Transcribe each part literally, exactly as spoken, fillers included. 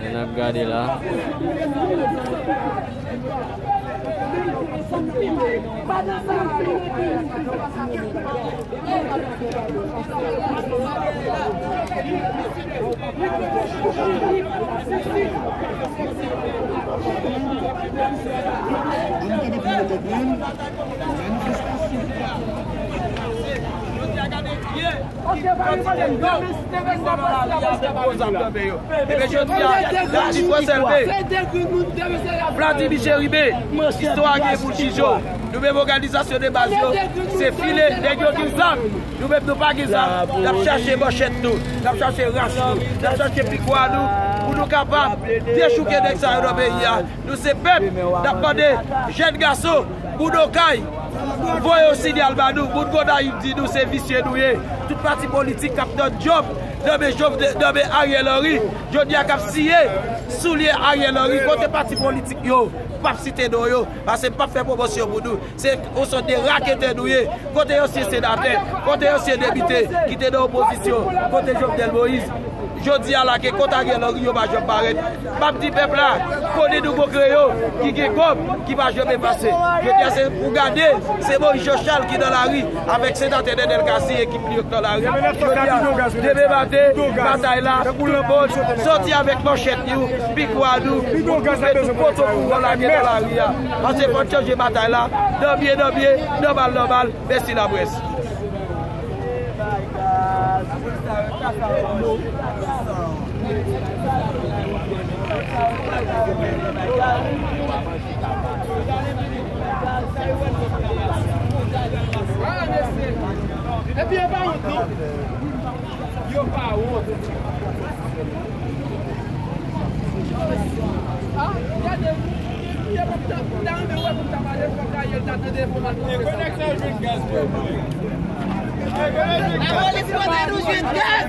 N ap gade la. Ebyen, jodi a, Vladimir Cheribe, istwa gen pou jije w. Nou menm òganizasyon de baz yo, se file, nèg yo gen zam, nou menm nou pa gen zam, n ap chache manchèt nou, n ap chache rach nou, n ap chache pikwa nou, pou nou kapab dechouke nèg sa yo nan peyi a. Nou se pèp, n ap mande jèn gason, moun Okay, voye yon sinyal ba nou, moun Gonayiv di nou se visye nou ye. Tout pati politik k ap tann djòb nan men Jovde-, nan men Ariel Henry, jodi a k ap siye soulye Ariel Henry, kote pati politik yo, m p ap site non yo, paske m p ap fè pwomosyon pou nou. Se yon sòt de raketè nou ye. Kote yo siye senatè? Kote yo siye depite ki te nan opozisyon? Kote Jovenel Moïse? Jodi a la ke kot Ariel Henry yo pa janm parèt. M ap di pèp la, konnen nou gon kreyon ki gen kòb, ki pa janm efase. Jodi a se pou gade, se Moïse Jean Charles ki nan lari avèk senatè Nènèl Cassy, ekip li yo k nan lari. Jodi a, demen maten, batay la, tout moun sòti avèk manchèt nou, pikwa nou, pou koupe tout poto pou yo lage nan lari a. Paske fò n chanje batay la, nan byen, nan byen, nan mal, nan mal. Mèsi laprès. Epi yo pa wont non. Yo pa wont. Ah, gade, m ta renmen wè pou m ta pale, fòk Ariel ta tande enfòmasyon. E konnen sa jwenn gaz pou yo boule. Lapolis pote nou jwenn gaz.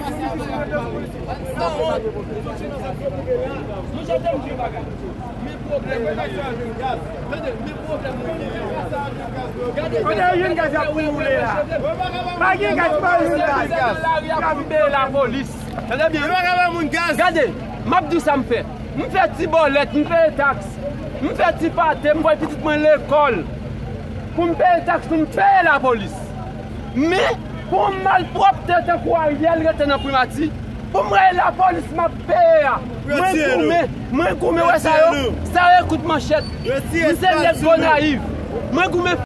San wont. Nou chante m di bagay. Men pwoblèm mwen genyen. Tande, men pwoblèm mwen genyen. Gade, kote yo jwenn gaz y ap pou woule la? Pa gen gaz, pa gen gaz. Lari a pou peye lapolis. Tande byen. Yo pa ka ba moun gaz. Gade, m ap di w sa m fè. M fè ti bòlèt, m peye taks. M fè ti pate, m voye pitit mwen lekòl. Pou m peye taks, pou m peye lapolis. Men, pou yon malpwòpte tankou Ariel rete nan primati, pou m rele lapolis m ap peye a. Mwen goumen, mwen goumen, wè sa yo, sa yo kout manchèt. M se nèg Gonayiv. Mwen goumen